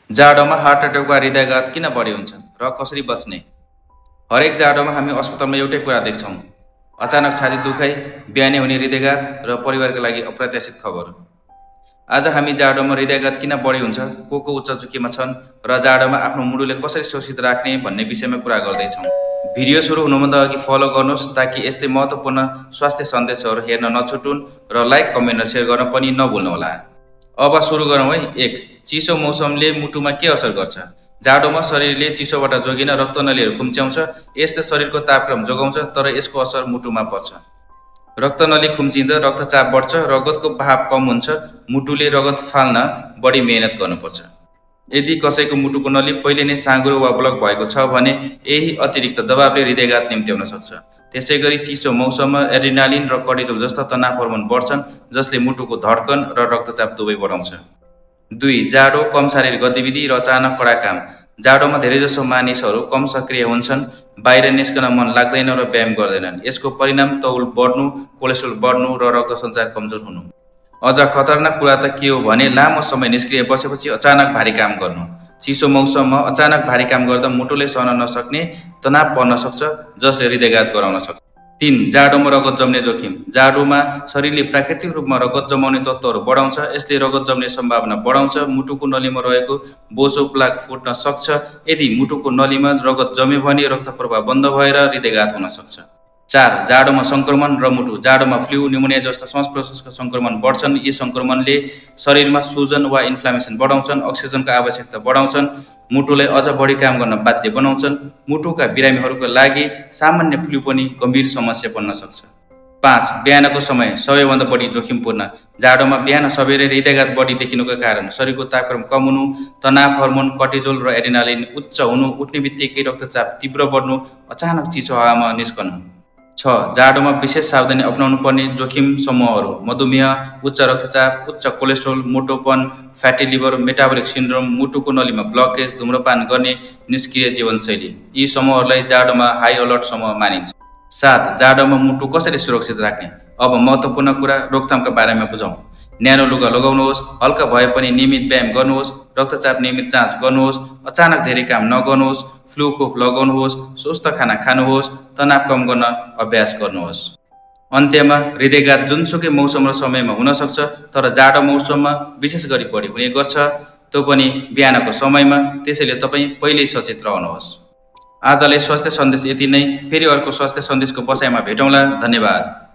जाडोमा heart attack वा हृदयघात किन बढी हुन्छ र कसरी बच्ने? हरेक जाडोमा हामी अस्पतालमा एउटै कुरा देख्छौँ। अचानक छाती दुखाइ, बिहानै हुने हृदयघात र परिवारका लागि अप्रत्याशित खबर। आज हामी जाडोमा हृदयघात किन बढी हुन्छ, को उच्च जोखिममा छन् र जाडोमा आफ्नो मुडुले कसरी सुरक्षित राख्ने भन्ने विषयमा कुरा गर्दैछौँ। भिडियो सुरु हुनुभन्दा अघि फलो गर्नुहोस् ताकि यस्तै महत्त्वपूर्ण स्वास्थ्य सन्देशहरू हेर्न नछुटुन् र लाइक, कमेन्ट र सेयर गर्न पनि नभुल्नुहोला। अब सुरु गरौँ है। 1. चिसो मौसमले मुटुमा के असर गर्छ? जाडोमा शरीरले चिसोबाट जोगिन रक्तनलीहरू खुम्च्याउँछ। यसले शरीरको तापक्रम जोगाउँछ, तर यसको असर मुटुमा पर्छ। रक्तनली खुम्चिँदा रक्तचाप बढ्छ, रगतको बहाव कम हुन्छ, मुटुले रगत फाल्न बढी मेहनत गर्नुपर्छ। यदि कसैको मुटुको नली पहिले नै साँघुरो वा ब्लक भएको छ भने यही अतिरिक्त दबावले हृदयघात निम्त्याउन सक्छ। त्यसैगरी चिसो मौसममा एड्रिनालिन र कर्टिजोल जस्ता तनाव हर्मोन बढ्छन्, जसले मुटुको धड्कन र रक्तचाप दुवै बढाउँछ। 2. जाडो, कम शारीरिक गतिविधि र अचानक कडा काम। जाडोमा धेरैजसो मानिसहरू कम सक्रिय हुन्छन्, बाहिर निस्कन मन लाग्दैन र व्यायाम गर्दैनन्। यसको परिणाम तौल बढ्नु, कोलेस्ट्रोल बढ्नु र रक्त सञ्चार कमजोर हुनु। अझ खतरनाक कुरा त के हो भने लामो समय निष्क्रिय बसेपछि अचानक भारी काम गर्नु। चिसो मौसममा अचानक भारी काम गर्दा मुटुले सहन नसक्ने तनाव पर्न सक्छ, जसले हृदयघात गराउन सक्छ। 3. जाडोमा रगत जम्ने जोखिम। जाडोमा शरीरले प्राकृतिक रूपमा रगत जमाउने तत्त्वहरू बढाउँछ। यसले रगत जम्ने सम्भावना बढाउँछ। मुटुको नलीमा रहेको बोसो प्लाक फुट्न सक्छ। यदि मुटुको नलीमा रगत जम्यो भने रक्त प्रवाह बन्द भएर हृदयघात हुन सक्छ। 4. जाडोमा सङ्क्रमण र मुटु। जाडोमा फ्लू, न्युमोनिया जस्ता श्वास-प्रश्वासका सङ्क्रमण बढ्छन्। यी सङ्क्रमणले शरीरमा सुजन वा इन्फ्लामेसन बढाउँछन्, अक्सिजनको आवश्यकता बढाउँछन्, मुटुलाई अझ बढी काम गर्न बाध्य बनाउँछन्। मुटुका बिरामीहरूका लागि सामान्य फ्लू पनि गम्भीर समस्या बन्न सक्छ। 5. बिहानको समय सबैभन्दा बढी जोखिमपूर्ण। जाडोमा बिहान सबेरै हृदयघात बढी देखिनुका कारण शरीरको तापक्रम कम हुनु, तनाव हर्मोन कर्टिजोल र एड्रिनालिन उच्च हुनु, उठ्ने बित्तिकै रक्तचाप तीव्र बढ्नु, अचानक चिसो हावामा निस्कनु। 6. जाडोमा विशेष सावधानी अपनाउनु पर्ने जोखिम समूहहरू: मधुमेह, उच्च रक्तचाप, उच्च कोलेस्ट्रोल, मोटोपन, फ्याटी लिभर, मेटाबोलिक सिन्ड्रोम, मुटुको नलीमा ब्लकेज, धूम्रपान गर्ने, निष्क्रिय जीवनशैली। यी समूहहरूलाई जाडोमा हाई अलर्ट समूह मानिन्छ। 7. जाडोमा मुटु कसरी सुरक्षित राख्ने? अब महत्त्वपूर्ण कुरा रोकथामका बारेमा बुझौँ। न्यानो लुगा लगाउनुहोस्, हल्का भए पनि नियमित व्यायाम गर्नुहोस्, रक्तचाप नियमित जाँच गर्नुहोस्, अचानक धेरै काम नगर्नुहोस्, फ्लू खोप लगाउनुहोस्, स्वस्थ खाना खानुहोस्, तनाव कम गर्न अभ्यास गर्नुहोस्। अन्त्यमा हृदयघात जुनसुकै मौसम र समयमा हुन सक्छ, तर जाडो मौसममा विशेष गरी बढी हुने गर्छ, त्यो पनि बिहानको समयमा। त्यसैले तपाईँ पहिल्यै सचेत रहनुहोस्। आजलाई स्वास्थ्य सन्देश यति नै। फेरि अर्को स्वास्थ्य सन्देशको बसाइमा भेटौँला। धन्यवाद।